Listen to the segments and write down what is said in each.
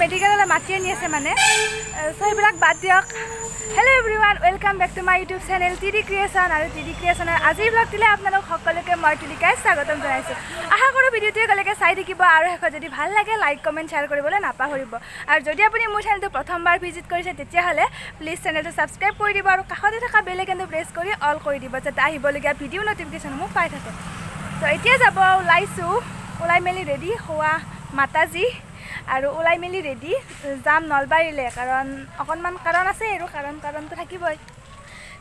মেডিকেললৈ মাতি আনি আছে মানে। চ' সেইবিলাক বাদ দিয়ক। Hello' everyone, welcome back to my YouTube channel T D creation. আৰু টি ডি ক্ৰিয়েশ্যনৰ আজিৰ ব্লগটোলৈ আপোনালোক সকলোকে মই তুলিকাই স্বাগতম জনাইছোঁ। আশা কৰোঁ ভিডিঅ'টো একেলগে চাই থাকিব আৰু শেষত যদি ভাল লাগে লাইক কমেণ্ট শ্বেয়াৰ কৰিবলৈ নাপাহৰিব। আৰু যদি আপুনি মোৰ চেনেলটো প্ৰথমবাৰ ভিজিট কৰিছে তেতিয়াহ'লে প্লিজ চেনেলটো ছাবস্ক্ৰাইব কৰি দিব আৰু কাষতে থকা বেল আইকনটো প্ৰেছ কৰি অল কৰি দিব, যাতে আহিবলগীয়া ভিডিঅ' ন'টিফিকেশ্যনসমূহ পাই থাকে। ত' এতিয়া যাব ওলাইছোঁ, ওলাই মেলি ৰেডি হোৱা মাতাজী আৰু ওলাই মেলি ৰেডি যাম নলবাৰীলৈ, কাৰণ অকণমান কাৰণ আছে আৰু কাৰণটো থাকিবই।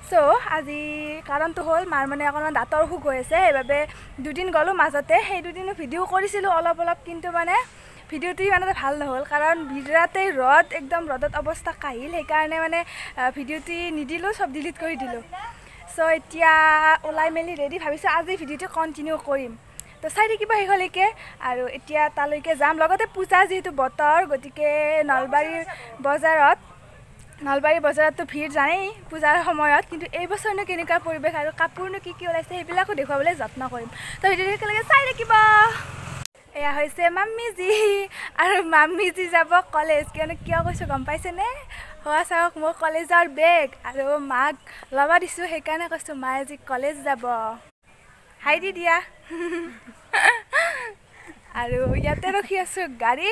চ' আজি কাৰণটো হ'ল মাৰ মানে অকণমান দাঁতৰ অসুখ হৈ আছে, সেইবাবে দুদিন গ'লোঁ মাজতে, সেই দুদিনো ভিডিঅ' কৰিছিলোঁ অলপ অলপ, কিন্তু মানে ভিডিঅ'টো ইমান এটা ভাল নহ'ল কাৰণ বিৰাটেই ৰ'দ, একদম ৰ'দত অৱস্থা কাহিল, সেইকাৰণে মানে ভিডিঅ'টো নিদিলোঁ, চব ডিলিট কৰি দিলোঁ। চ' এতিয়া ওলাই মেলি ৰেডি, ভাবিছোঁ আজি ভিডিঅ'টো কণ্টিনিউ কৰিম, তো চাই থাকিব শেষলৈকে। আৰু এতিয়া তালৈকে যাম, লগতে পূজা যিহেতু বতৰ, গতিকে নলবাৰী বজাৰততো ভিৰ জানেই পূজাৰ সময়ত, কিন্তু এই বছৰনো কেনেকুৱা পৰিৱেশ আৰু কাপোৰনো কি কি ওলাইছে সেইবিলাকো দেখুৱাবলৈ যত্ন কৰিম। তো ভিডিঅ'টো একেলগে চাই থাকিব। এয়া হৈছে মাম্মীজী আৰু মাম্মীজী যাব কলেজ। কিয়নো কিয় কৈছোঁ গম পাইছেনে? হোৱা চাওক মোৰ কলেজৰ বেগ আৰু মাক ল'ব দিছোঁ, সেইকাৰণে কৈছোঁ মায়ে আজি কলেজ যাব। হাই দি দিয়া। আৰু ইয়াতে ৰখি আছোঁ গাড়ী,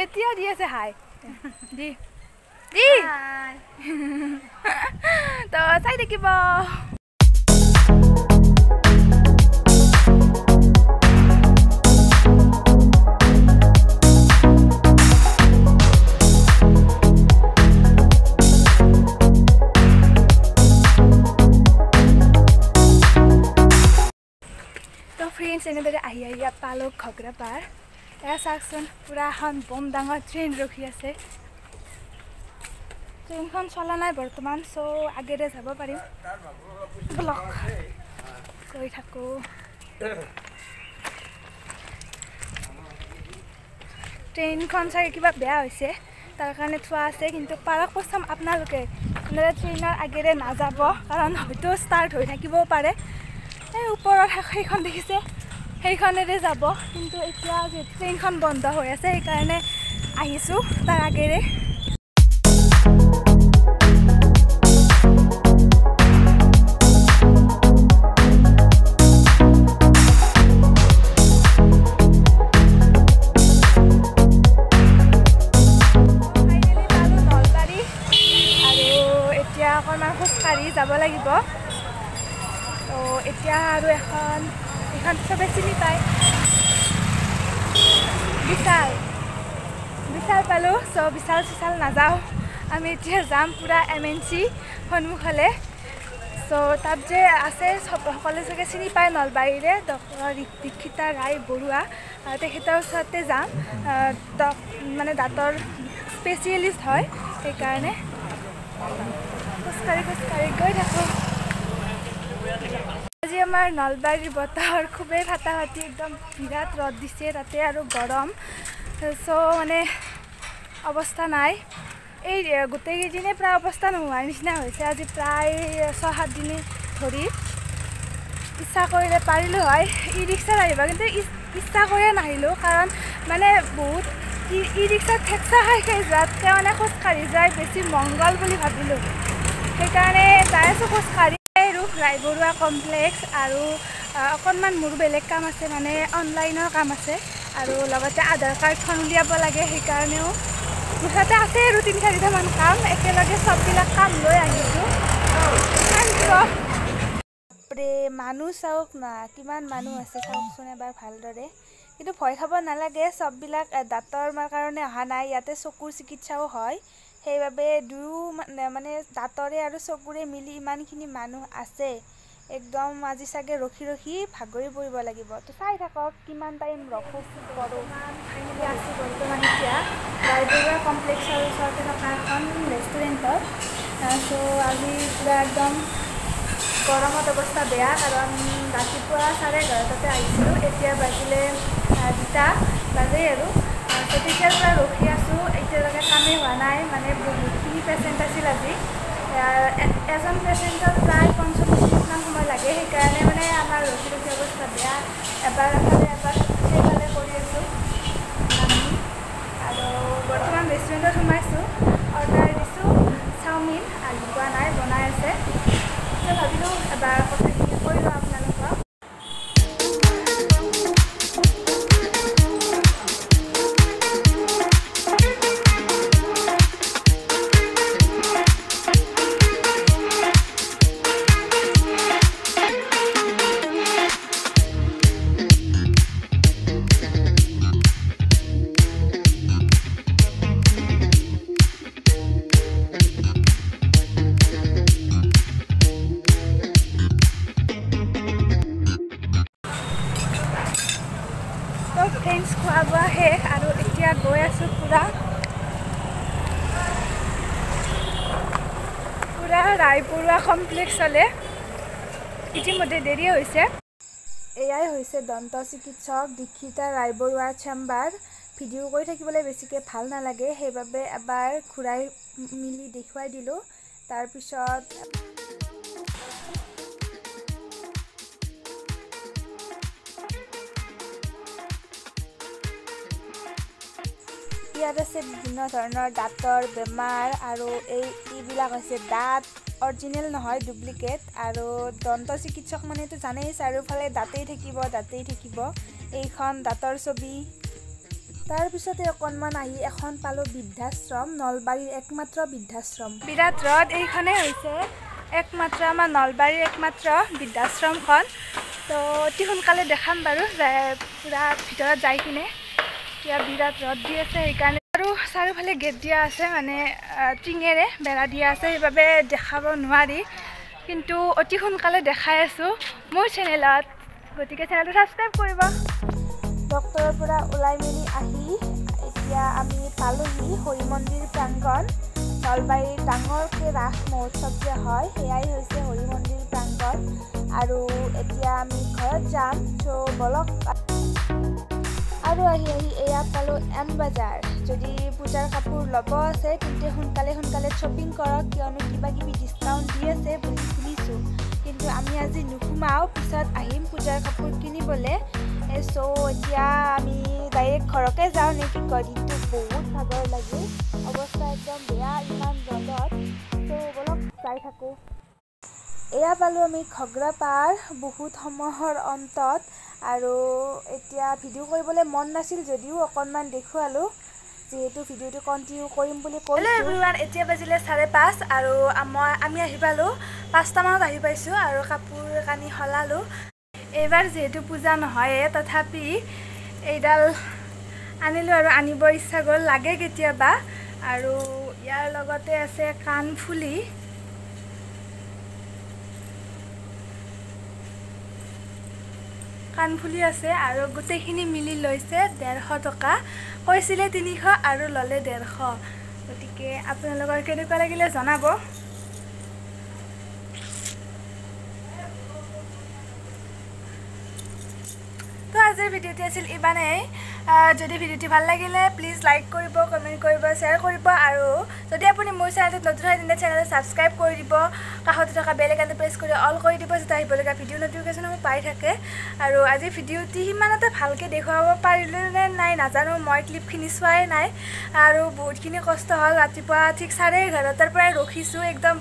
এতিয়া দি আছে হাই দি দি। তো চাই থাকিব। ফ্ৰেণ্ডছ, এনেদৰে আহি আহি ইয়াত পালোঁ ঘগ্ৰা পাৰ। এয়া চাওকচোন, পূৰা এখন বম ডাঙৰ ট্ৰেইন ৰখি আছে। ট্ৰেইনখন চলা নাই বৰ্তমান, চ' আগেৰে যাব পাৰিম। ব্লক গৈ থাকোঁ। ট্ৰেইনখন চাগে কিবা বেয়া হৈছে, তাৰ কাৰণে থোৱা আছে, কিন্তু পাৰক প্ৰথম আপোনালোকে এনেদৰে ট্ৰেইনৰ আগেৰে নাযাব, কাৰণ হয়তো ষ্টাৰ্ট হৈ থাকিবও পাৰে। এই ওপৰত সেইখন দেখিছে, সেইখনেৰে যাব, কিন্তু এতিয়া যিহেতু ট্ৰেইনখন বন্ধ হৈ আছে সেইকাৰণে আহিছোঁ তাৰ আগেৰে। ফাইনেলি পালোঁ নলবাৰী আৰু এতিয়া অকণমান খোজকাঢ়ি যাব লাগিব। তো এতিয়া আৰু এইখন চবে চিনি পায়, বিশাল বিশাল পালোঁ। চ' বিশাল চিশাল নাযাওঁ আমি, এতিয়া যাম পূৰা MNC সন্মুখলৈ। চ' তাত যে আছে সকলোৱে চাগে চিনি পায় নলবাৰীৰে ডক্টৰ দীক্ষিতা ৰায় বৰুৱা, তেখেতৰ ওচৰতে যাম। মানে দাঁতৰ স্পেচিয়েলিষ্ট হয়, সেইকাৰণে খোজকাঢ়ি খোজকাঢ়ি গৈ থাকোঁ। আজি আমাৰ নলবাৰীৰ বতৰ খুবেই ফাটাফাটি, একদম বিৰাট ৰ'দ দিছে তাতে আৰু গৰম। চ' মানে অৱস্থা নাই, এই গোটেইকেইদিনে প্ৰায় অৱস্থা নোহোৱাৰ নিচিনা হৈছে। আজি প্ৰায় 6-7 দিনে ধৰি। ইচ্ছা কৰিলে পাৰিলোঁ হয় ই ৰিক্সাত আহিব, কিন্তু ইচ্ছা কৰিয়ে নাহিলোঁ, কাৰণ মানে বহুত ই ৰিক্সাত ঠেকচা খাই খাই যোৱাতকৈ মানে খোজকাঢ়ি যোৱাই বেছি মংগল বুলি ভাবিলোঁ, সেইকাৰণে যাই আছোঁ খোজকাঢ়ি। ৰায় বৰুৱা কমপ্লেক্স আৰু অকণমান মোৰ বেলেগ কাম আছে, মানে অনলাইনৰ কাম আছে আৰু লগতে আধাৰ কাৰ্ডখন উলিয়াব লাগে, সেইকাৰণেও মুঠতে আছে আৰু 3-4টামান কাম একেলগে চববিলাক কাম লৈ আহিছোঁ। বাপৰে, মানুহ চাওক না, কিমান মানুহ আছে চাওকচোন এবাৰ ভালদৰে। কিন্তু ভয় খাব নালাগে, চববিলাক দাঁতৰ কাৰণে অহা নাই, ইয়াতে চকুৰ চিকিৎসাও হয়, সেইবাবে দুয়ো মানে দাঁতৰে আৰু চকুৰে মিলি ইমানখিনি মানুহ আছে। একদম আজি চাগে ৰখি ৰখি ভাগৰি পৰিব লাগিব। তো চাই থাকক কিমান টাইম ৰখোঁ কৰোঁ। ফাইনেলি আছোঁ বৰ্তমান এতিয়া ৰায়বৰুৱা কমপ্লেক্সৰ ওচৰতে থকা এখন ৰেষ্টুৰেণ্টত। চ' আজি পূৰা একদম গৰমত অৱস্থা বেয়া, কাৰণ ৰাতিপুৱা 11:30টাতে আহিছিলোঁ, এতিয়া বাজিলে 2টা বাজেই আৰু। তো তেতিয়াৰ পৰা ৰখি আছোঁ, এতিয়ালৈকে কামেই হোৱা নাই, মানে বহুতখিনি পেচেণ্ট আছিল আজি। এজন পেচেণ্টৰ প্ৰায় 45 মিনিটমান সময় লাগে, সেইকাৰণে মানে আমাৰ ৰখি ৰখি অৱস্থা বেয়া। এবাৰ এফালে এবাৰ সেইফালে কৰি আছোঁ। বৰ্তমান ৰেষ্টুৰেণ্টত সোমাইছোঁ, অৰ্ডাৰ দিছোঁ চাওমিন, আহি পোৱা নাই, বনাই আছে। তো ভাবিলোঁ এবাৰ কথাখিনি কৈ লওঁ আপোনালোকক। ফ্ৰেণ্ডছ, খোৱা বোৱা শেষ আৰু এতিয়া গৈ আছোঁ পূৰা পূৰা ৰায়বৰুৱা কমপ্লেক্সলৈ। ইতিমধ্যে দেৰি হৈছে। এয়াই হৈছে দন্ত চিকিৎসক দীক্ষিতা ৰায়বৰুৱাৰ চেম্বাৰ। ভিডিঅ' কৰি থাকিবলৈ বেছিকৈ ভাল নালাগে, সেইবাবে এবাৰ ঘূৰাই মিলি দেখুৱাই দিলোঁ। তাৰপিছত ইয়াত আছে বিভিন্ন ধৰণৰ দাঁতৰ বেমাৰ আৰু এইবিলাক হৈছে দাঁত অৰিজিনেল নহয়, ডুপ্লিকেট। আৰু দন্ত চিকিৎসক মানেতো জানেই, চাৰিওফালে দাঁতেই থাকিব, দাঁতেই থাকিব। এইখন দাঁতৰ ছবি। তাৰপিছতে অকণমান আহি এখন পালোঁ বৃদ্ধাশ্ৰম, নলবাৰীৰ একমাত্ৰ বৃদ্ধাশ্ৰম। বিৰাট ৰদ। এইখনেই হৈছে একমাত্ৰ আমাৰ নলবাৰীৰ একমাত্ৰ বৃদ্ধাশ্ৰমখন। তো অতি সোনকালে দেখাম বাৰু, পূৰা ভিতৰত যাই কিনে। এতিয়া বিৰাট ৰ'দ দি আছে সেইকাৰণে, আৰু চাৰিওফালে গেট দিয়া আছে, মানে টিঙেৰে বেৰা দিয়া আছে, সেইবাবে দেখাব নোৱাৰি। কিন্তু অতি সোনকালে দেখাই আছোঁ মোৰ চেনেলত, গতিকে চেনেলটো ছাবস্ক্ৰাইব কৰিব। ডক্তৰৰ পৰা ওলাই মেলি আহি এতিয়া আমি পালোহি হৰি মন্দিৰ প্ৰাংগণ। নলবাৰীৰ ডাঙৰকৈ ৰাস মহোৎসৱ যে হয়, সেয়াই হৈছে হৰি মন্দিৰ প্ৰাংগণ। আৰু এতিয়া আমি ঘৰত যাম, চ' বলক। আৰু আহি আহি এয়া পালোঁ এম বজাৰ। যদি পূজাৰ কাপোৰ ল'ব আছে তেন্তে সোনকালে সোনকালে শ্বপিং কৰক, কিয়নো কিবা কিবি ডিছকাউণ্ট দি আছে বুলি শুনিছোঁ। কিন্তু আমি আজি নুসুমাওঁ, পিছত আহিম পূজাৰ কাপোৰ কিনিবলৈ। চ' এতিয়া আমি ডাইৰেক্ট ঘৰকে যাওঁ নে কি কয়? দিনটো বহুত ভাগৰ লাগিল, অৱস্থা একদম বেয়া ইমান ৰ'দত। চ' বলক যাই থাকোঁ। এয়া পালোঁ আমি ঘগ্ৰাপাৰ বহুত সময়ৰ অন্তত। আৰু এতিয়া ভিডিঅ' কৰিবলৈ মন নাছিল যদিও অকণমান দেখুৱালোঁ, যিহেতু ভিডিঅ'টো কণ্টিনিউ কৰিম বুলি কৈছোঁ। হেল্ল' এভৰিৱান, এতিয়া বাজিলে 5:30 আৰু আমি আহি পালোঁ 5টামানত আহি পাইছোঁ আৰু কাপোৰ কানি সলালোঁ। এইবাৰ যিহেতু পূজা নহয়ে, তথাপি এইডাল আনিলোঁ আৰু আনিবৰ ইচ্ছা গ'ল, লাগে কেতিয়াবা। আৰু ইয়াৰ লগতে আছে কাণফুলি। কাণফুলি আছে আৰু গোটেইখিনি মিলি লৈছে 150 টকা। কৈছিলে 300 আৰু ল'লে 150। গতিকে আপোনালোকৰ কেনেকুৱা লাগিলে জনাব। তো আজিৰ ভিডিঅ'টি আছিল ইমানেই। যদি ভিডিঅ'টি ভাল লাগিলে প্লিজ লাইক কৰিব, কমেণ্ট কৰিব, শ্বেয়াৰ কৰিব। আৰু যদি আপুনি মোৰ চেনেলটোত নতুন হয় তেন্তে চেনেলটো ছাবস্ক্ৰাইব কৰি দিব, কাষতে থকা বেল আইকনটো প্ৰেছ কৰি অল কৰি দিব, যাতে আহিবলগীয়া ভিডিঅ' ন'টিফিকেশ্যনসমূহ পাই থাকে। আৰু আজি ভিডিঅ'টি সিমানতে ভালকৈ দেখুৱাব পাৰিলোঁ নে নাই নাজানো, মই ক্লিপখিনি চোৱাই নাই। আৰু বহুতখিনি কষ্ট হ'ল, ৰাতিপুৱা ঠিক 11:30টাৰ পৰাই ৰখিছোঁ, একদম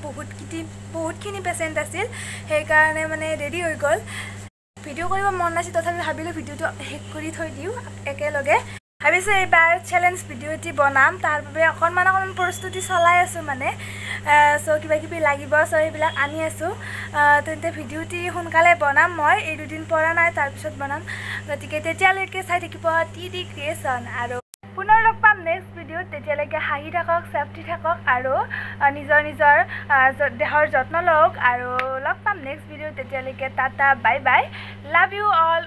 বহুতখিনি পেচেণ্ট আছিল, সেইকাৰণে মানে দেৰি হৈ গ'ল। ভিডিঅ' কৰিব মন নাছিল, তথাপি ভাবিলোঁ ভিডিঅ'টো শেষ কৰি থৈ দিওঁ একেলগে। ভাবিছোঁ এইবাৰ চেলেঞ্জ ভিডিঅ' এটি বনাম, তাৰ বাবে অকণমান অকণমান প্ৰস্তুতি চলাই আছোঁ মানে। চ' কিবা কিবি লাগিব, চ' সেইবিলাক আনি আছোঁ। তেন্তে ভিডিঅ'টি সোনকালে বনাম, মই এই দুদিন পৰা নাই, তাৰপিছত বনাম। গতিকে তেতিয়ালৈকে চাই থাকিব টি ডি ক্ৰিয়েশ্যন। আৰু পুনৰ লগ পাম নেক্সট ভিডিঅ'ত। তেতিয়ালৈকে হাঁহি থাকক, চেফটি থাকক আৰু নিজৰ নিজৰ দেহৰ যত্ন লওক। আৰু লগ পাম নেক্সট ভিডিঅ'ত, তেতিয়ালৈকে tata, bye bye, love you all.